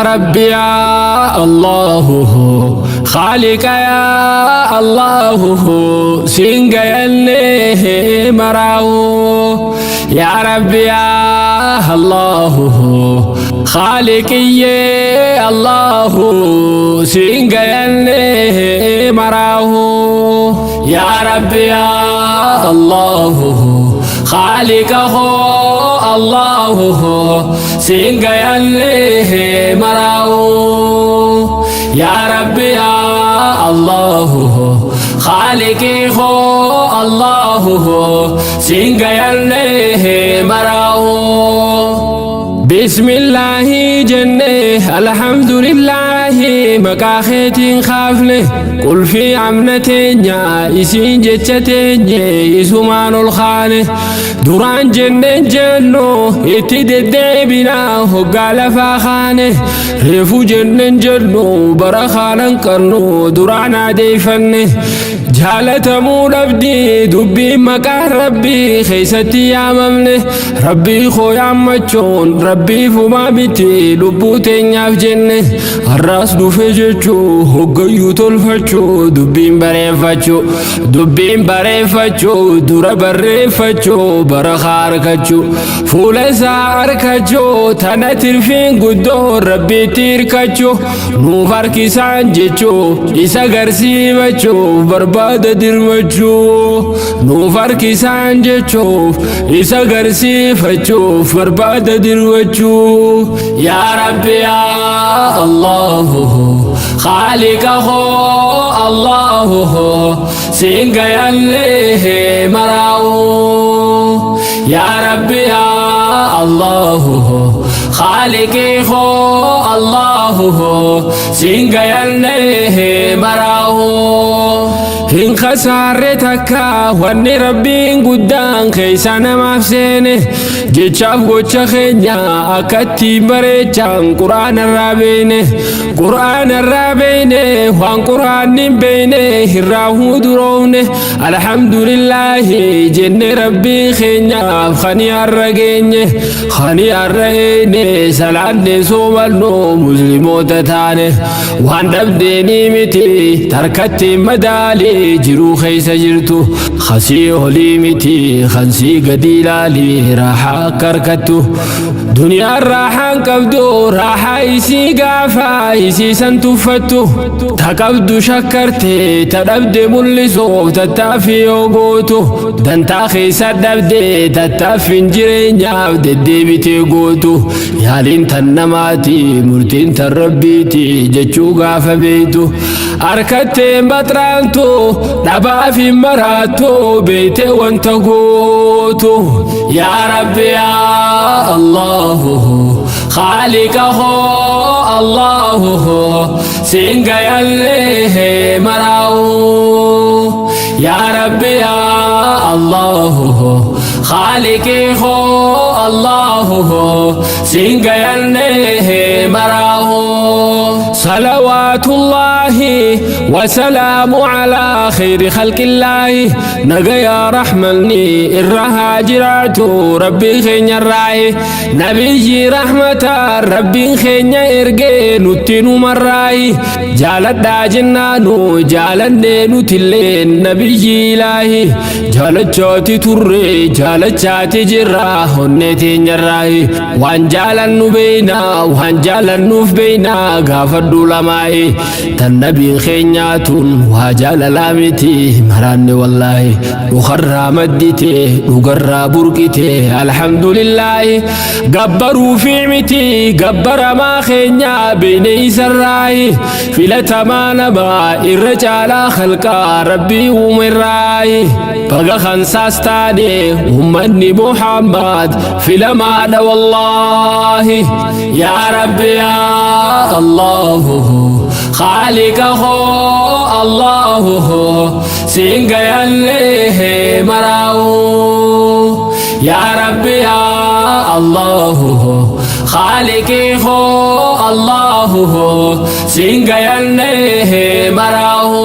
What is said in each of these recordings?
Yaa Rabbi yaa Allahu Khaaliqa yaa Allahu siin gayannee maraawu. Yaa Rabbi yaa Allahu Khaaliqiyyee Allahu siin gayannee maraawu. Yaa Rabbi yaa Allahu Khaaliqa hoo Allahu siin gayannee maraawu. Yaa Rabbi yaa Allahu Khaaliqii hoo Allahu siin gayannee maraawu. Bismillaahi jenne alhamdulillaahi maqaa keetiin kaafne qulfii amna teenya isiin jecha teenye isumaan ol kaane duraan jenneen jennu itti deddeebinaa hoggaa lafaa kaane reefu jenneen jennu bara kaanan qabnu duraan adeeffanne jaalatamuu dhabdii dubbiin maqaan rabbii keessatti yaamamne rabbii koo yaammachuun rabbii fumaa miti lubbuu teenyaaf jenne har'aas dhufe jechuu hoggayyuu tolfachuu dubbiin bareeffachuu dubbiin bareeffachuu dura barreeffachuu bara harkachuu fuula isaa harkachuu tana tirfiin guddoo rabbiitti hirkachuu nuuf harkisaan jechuu isa garsiifachuu barbaada dirmachuu nuuf harkisaan jechuuf isa garsiifachuuf barbaada dirmachuu. Yaa Rabbi yaa Allahu Khaaliqa hoo Allahu siin gayannee maraawu. Yaa Rabbi yaa Allahu Khaaliqii hoo Allahu siin gayannee maraawu. Hin khasaarre takka wanni rabbiin guddaan keessa namaaf seene jechaaf gocha keenya akkatti bareechaan quraana irraa beeyne quraana irraa beeyne waan quraanni hin beeyne irraa huduroofne alhamdulillaahi jenne rabbii keenyaaf kani har'a geenye kani har'a eeyne salaanne soomannu musliimoota taane waan dhabdeenii miti tarkatti madaalii jiruu keessa jirtu khasii olii miti kansii gadi ilaalii raaxaa akka harkattu duniyaan raaxaan qabdu raaxaa isii gaafa isii san tuffattu ta qabdu shakkarte ta dhabde mul'isuuf tattaaffii yoo gootu dantaa keessa dhabde tattaaffiin jireenyaaf deddeebitee gootu yaaliin tan namaati murtiin tan rabbiiti jechuu gaafa beeytu harkatteen baxraantu dhabaaf hin maraattu beeyte wanta gootu. Yaa Rabbi yaa Allahu Khaaliqa hoo Allahu siin gayannee maraawu. Yaa Rabbi yaa Allahu Khaaliqii hoo Allahu siin gayannee maraawu. Salawaatullaahi wasalaamu alaa khayri khalqillaahi nagaya rahmanni irra haa jiraatu rabbii keenya irraayi nabiyyi rahmata rabbiin keenya ergee nutti numarraayi jaaladhaa jennaanu jaalannee nutillee nabiyyi ilaahi jaalachaati turre jaalachaati jirra onnee teenyarraayi waan jaalannu beeyna waan jaalannuuf beeyna gaafadhu lamaayi tan nabiin keenyaatun waa jaalalaa miti maraanne wallaahi dhukarraa maddite dhugarraa burqite alhamdulillaahi gabbaruu fi miti gabbaramaa keenya beeyne isarraayi filatamaa namaa irra caalaa khalqaa rabbii uumerraayi baga kansaas taane ummanni Muhammad filamaadha wallaahi. Yaa Rabbi yaa Allahu Khaaliqa hoo Allahu siin gayannee maraawu. Yaa Rabbi yaa Allahu Khaaliqii hoo Allahu siin gayannee maraawu.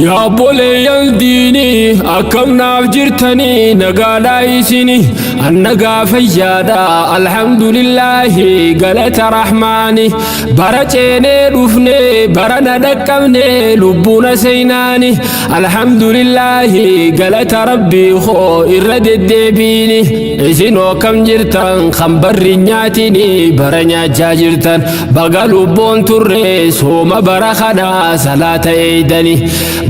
Yaa obboleeyyan diinii akkam naaf jirtanii nagaadhaa isini. Annagaa fayyaadha, alhamdulillaahi, galata rahmaani. Bara ceenee dhufne, bara na dhaqqabne, lubbuuna seenaani, alhamdulillaahi, galata rabbii koo irra deddeebiini. Isinoo kam jirtan? Kan barri nyaatini bara nyaachaa jirtan. Baga lubbuun turre, sooma bara kana salaata eeydani.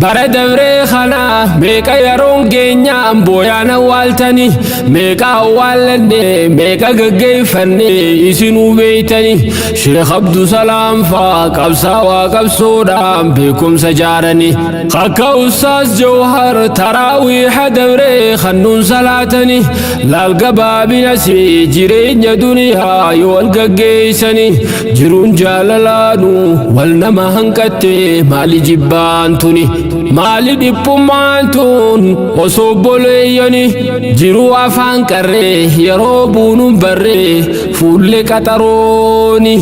Bara dabree kana meeqa yeroon geenyaan booyaan awwaaltani, meeqa awwaallanne, meeqa gaggeeffanne, isinuu beeytani. Sheekh Abdusalaam faa qabsaawaa qabsoodhaan beekumsa jaarani, akka Ustaas Jawhar taraawiiha dabree kannuun salaatani. Laal, gabaabinasi jireenya duniyaa yoo wal gaggeeysani, jiruun jaalalaanu wal nama hanqatte. Maali jibbaan tuni? Maali dhiphummaan tun? Osoo obboleeyyani jiruu afaan qarree yeroo buunuun barree fuullee qaxarooni.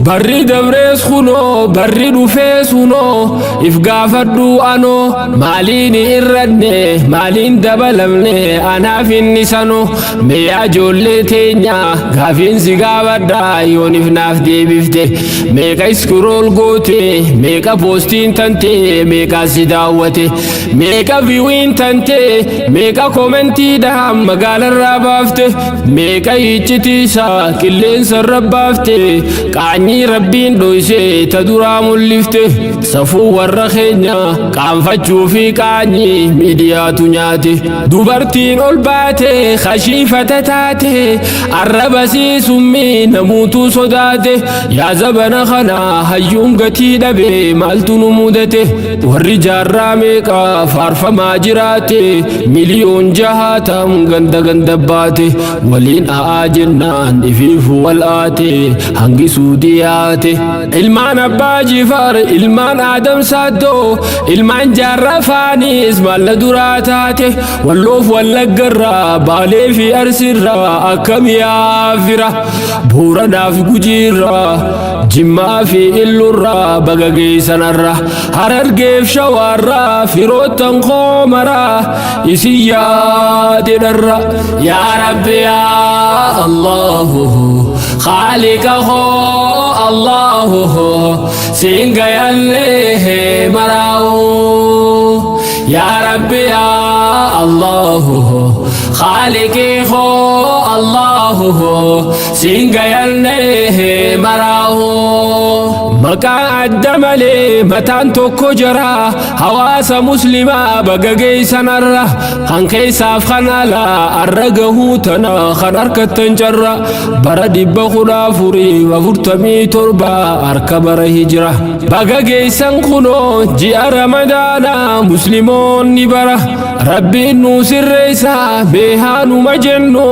Barri dabrees kunoo, barri dhufees kunoo, if gaafadhu anoo, maaliin irranne, maaliin dabalamne, anaaf inni sanoo? Mee ijoollee teenya, gaafiin si gaafadha, yoonif naaf deebifte. Meeqa scroll goote? Meeqa poostiin tante? Meeqa si daawwate? Meeqa viewiin tante? Meeqa commentiidhaan magaalarraa baafte? Meeqa iccitiisaa qilleensarra baafte? Qaanyii rabbiin dhoyse ta duraa mul'ifte. Safuu warra keenya qaanfachuu fi qaanyii miidiyaatu nyaate. Dubartiin ol baate kashiifata taate, arraba summii namuutu sodaate. Yaa zabana kana, hayyuun gatii dhabe, maaltu nu mudate? Warri jaarraa meeqa faarfamaa jiraate, miliyoon jahaatam ganda ganda baate, waliin a'aa jennaan ifiifu wal aate, hangi suudiyaate. Ilmaan Abbaa Jifaar, ilmaan Aadam Saaddoo, ilmaan jaarraa faanis maalla duraa taate. Walloof Wallaggarraa, Baalee fi Arsiirraa, akkam yaafira, Booranaaf Gujiirraa, Jimmaa fi Illurraa, baga geessanarra, Harargeef Shawaarraa, firoottan koomaraa, isin yaadedharra. Yaa Rabbi, yaa Allahu, Khaaliqa koo Allahu, siin gayallee maraa'u. Yaa Rabbi, yaa Allahu, Khaaliqii koo Allahu, siin gayallee maraa'u. Maqaa adda malee mataan tokko jira. Hawaasa muslimaa, baga geessanarra, kan keessaaf kan alaa, arra gahuu tana kan harkattan carra. Bara 1447 harka bara hijira baga geessan. Kunoo ji'a Ramadaana, musliimoonni bara rabbiin nu sirreessa. Beehaanuma jennu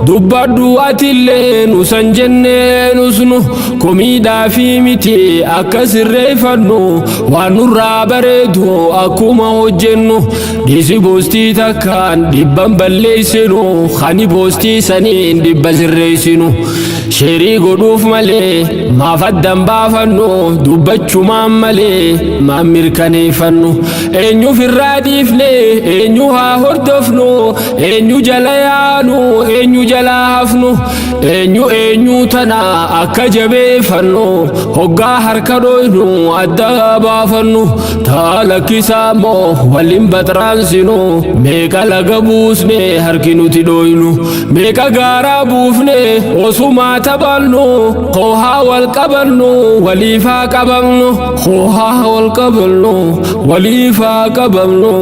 dubbadhu atillee, nu san jennee nusnu komiidhaa fi miti akka sirreeffannu, waan nurraa bareedu akkuma hojjennu. Dhiisi, poostii takkaan dhibban balleessinu, kani poostii saniin dhibba sirreessinu. Share godhuuf malee maaf addan baafannu? Dubbachumaan malee maan mirkaneeffannu? Eenyuuf irraa dhiifne? Eenyu haa hordofnu? Eenyu jala yaanu? Eenyu jala hafnu? Eenyu eenyu tana akka jabeeffannu? Hoggaa harka dhoynu adda baafannu, taa lakkisaa immoo waliin baxraansinu. Meeqa laga buusne harki nuti dhoynu? Meeqa gaaraa buufne osumaa taphannu? Koohaa wal qabannu, waliifaa qabamnu. Koohaa wal qabannu, waliifaa qabamnu.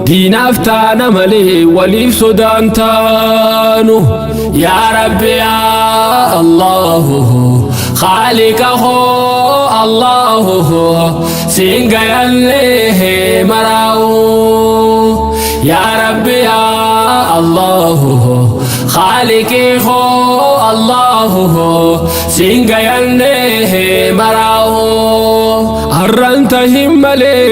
Diinaaf taana malee waliif sodaan taanu. Yaa Rabbi, yaa Allahu, Khaaliqa koo Allahu, siin gayallee maraa'u. Yaa Rabbi, yaa Allahu, Khaaliqii koo Allahu, siin gayallee maraa'u. Har'aan tahin malee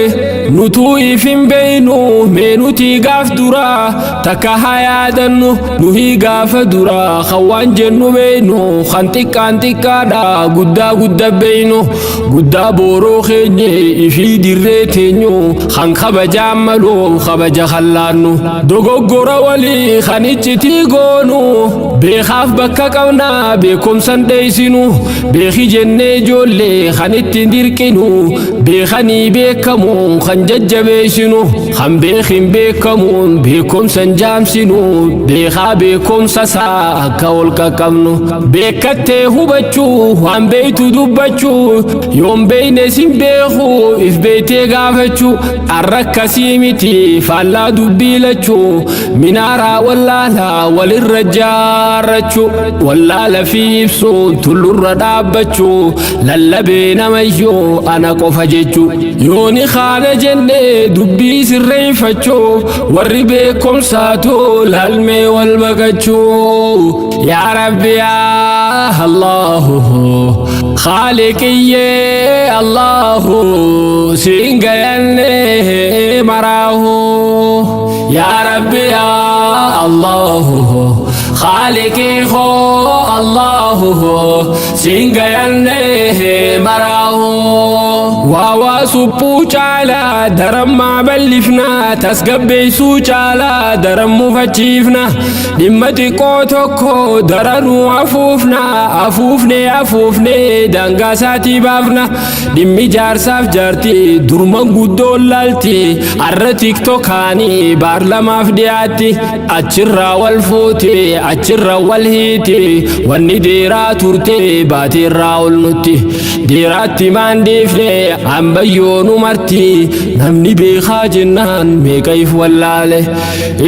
Nutuu if hin beeynu, mee nuti gaaf duraa takka haa yaadannu. Nuhi gaafa duraa kan waan jennu beeynu, kan xiqqaan xiqqaadha guddaa guddaa beeynu, guddaa booroo keenye ifii dirree teenyu, kan kabajaan malu kabaja kallaannu, dogoggora walii kan iccitii goonu, beekaaf bakka qabna beekumsan dheeysinu, beeki jennee ijoollee kan ittiin dirqinu, beekanii beekamuun kan jajjabeessinu, kan beekin beekamuun beekumsan jaamsinu, beekaa beekumsa isaa akka ol qaqqabnu, beekattee hubachuu, waan beeytu dubbachuu, yoon beeyne sin beeku if beeytee gaafachuu, arra akkasii miti faallaa dubbii lachuu, minaaraa wallaalaa walirra jaarrachuu, wallaala fi ibsuun tullurra dhaabbachuu, lallabee namayyuu ana qofa jechuu, yooni kaana jennee dubbii sirreeffachuu, warri beekumsaatu laalmee wal baqachuu. Yaa Rabbi, yaa Allahu Khaaliqiyyee, Allahu siin gayanne maraahu. Yaa Rabbi, yaa Allahu Khaaliqii koo, Allahu siin gayanne maraahu. Waa suphuu caalaa darammaa bal'ifna, tasgabbeessuu caalaa daran mufachiifna, dhimma xiqqoo tokko daranuu afuufna, afuufne afuufne daangaa isaatii baafna. Dhimmi jaarsaaf jaartii durman guddoon laalti, arra TikTokaanii baarlamaaf dhiyaatti, achirraa wal fuute, achirra wal hiiti, wanni deeraa turte baateerraa ol nutti deeraatti maandiifne ambayyoonu marti. Namni beekaa jennaan meeqa if wallaale,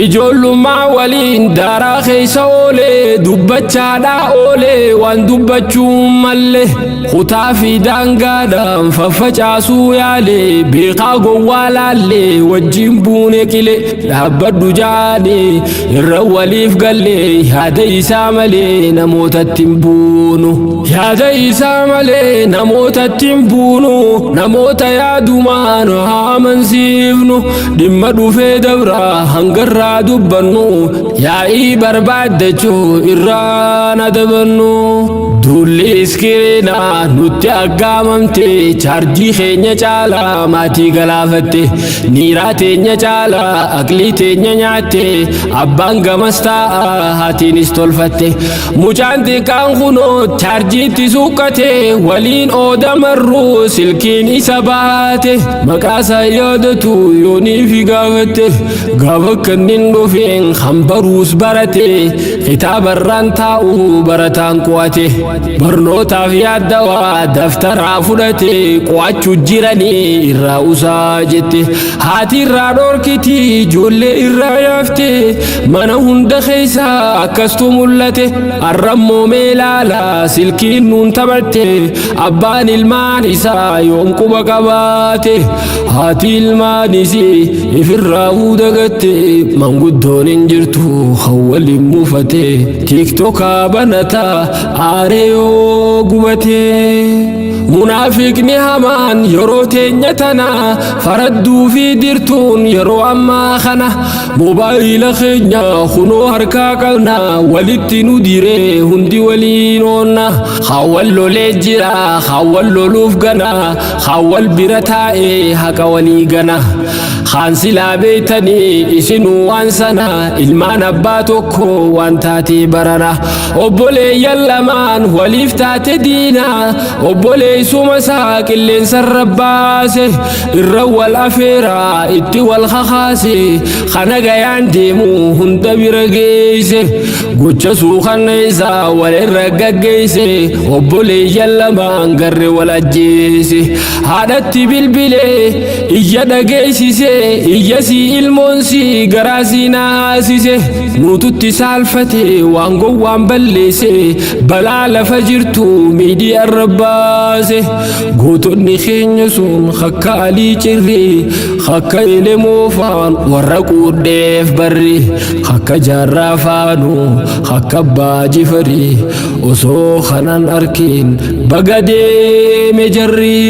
ijoollummaa waliin daaraa keessa oole, dubbachaadhaa oole, waan dubbachuu malle kutaa fi daangaadhaan faffacaasuu yaale, beekaa gowwaa laalle wajjin buune qile, dhaabbadhu jaane irra waliif galle, yaada isaa malee namootatti hin buunu, yaada isaa malee namootatti hin buunu, namoota yaadumaan haa amansiifnu, dhimma dhufee dabraa hangarraa dubbannu, yaa'ii barbaaddachuu irraa na dabannu. Duulli iskiriinaa nutti aggaamamte, chaarjii keenya caalaa maatii galaafatte, niiraa teenya caalaa aqlii teenya nyaatte, abbaan gamas taa'a haatiinis tolfatte, mucaan xiqqaan kunoo chaarjiitti suuqqate, waliin ooda marruu silkiin isa baate, maqaasaa yaadatu yoonii fi gaafatte, gaafa kannin dhufeen kan baruus barate, kitaabarraan taa'u barataan qu'ate, barnootaaf yaaddawaa daftaraa fudhate, qo'achuu jiranii irraa usaa jette, haati irraa dhorkiti, ijoollee irraa yaafte, mana hunda keessa akkastu mul'ate. Arrammoo mee ilaala, silkiin nuun taphatte, abbaan ilmaan isaa yoom quba qabaate, haati ilmaan isii ifirraa dagatte, manguddoon hin jirtu kan waliin muufate, TikTokaa banataa aaree yoo gubate. Munaafiqni hamaan yeroo teenya tana faradduu fi dirtuun yeroo ammaa kana moobaayila keenya kunoo harkaa qabna, walitti nu diree hundi waliin oonna, hawwal lolee jira, hawwal loluuf gana, hawwal bira taa'ee haqa walii gana, kaan silaa beeytanii isinuu waan sana, ilmaan abbaa tokko waan taatee barana, obboleeyyan lamaan waliif taate diina, obboleessuma isaa qilleensarra baase, irra wal afeeraa itti wal kakaase, kana gayaan deemu hunda bira geeyse, gocha suukanna isaa walirra gaggeeyse, obboleeyyan lamaan garre wal ajjeese, haadhatti bilbilee iyya dhageessise, iyya sii ilmoon sii garaa sii naasise, nuututti saalfate waan gowwaan balleesse, balaa lafa jirtu miidiyaa irra baase, gootonni keenya sun akka Alii Cirrii Akka elemoofaan warra quudheef barri, akka jaarraa faanu, akka abbaa jifarii, osoo kanan arkin baga deeme jarri.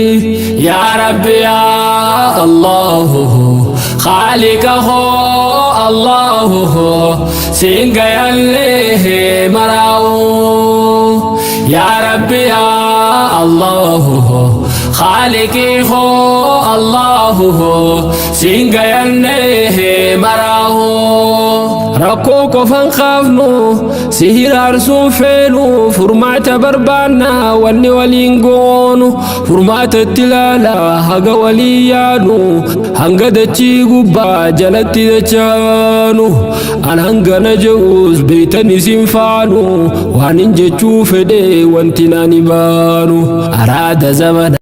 Yaa Rabbi, yaa Allahu, Khaliqa hoo Allahu, siin gayallee maraawu. Yaa Rabbi, yaa Allahu, Khaliqii hoo Allahu, siin gayallee maraawu. Rakkoo qofan kaafnu, si hiraarsuun feenu, furmaata barbaanna. Wanni waliin goonu furmaata itti ilaala, haga walii yaanu, hanga dachii gubbaa jalatti dachaanu. An hangana je'us beeytan isin faanu, waan hin jechuu fedhe wanti naan baanu araada zamana.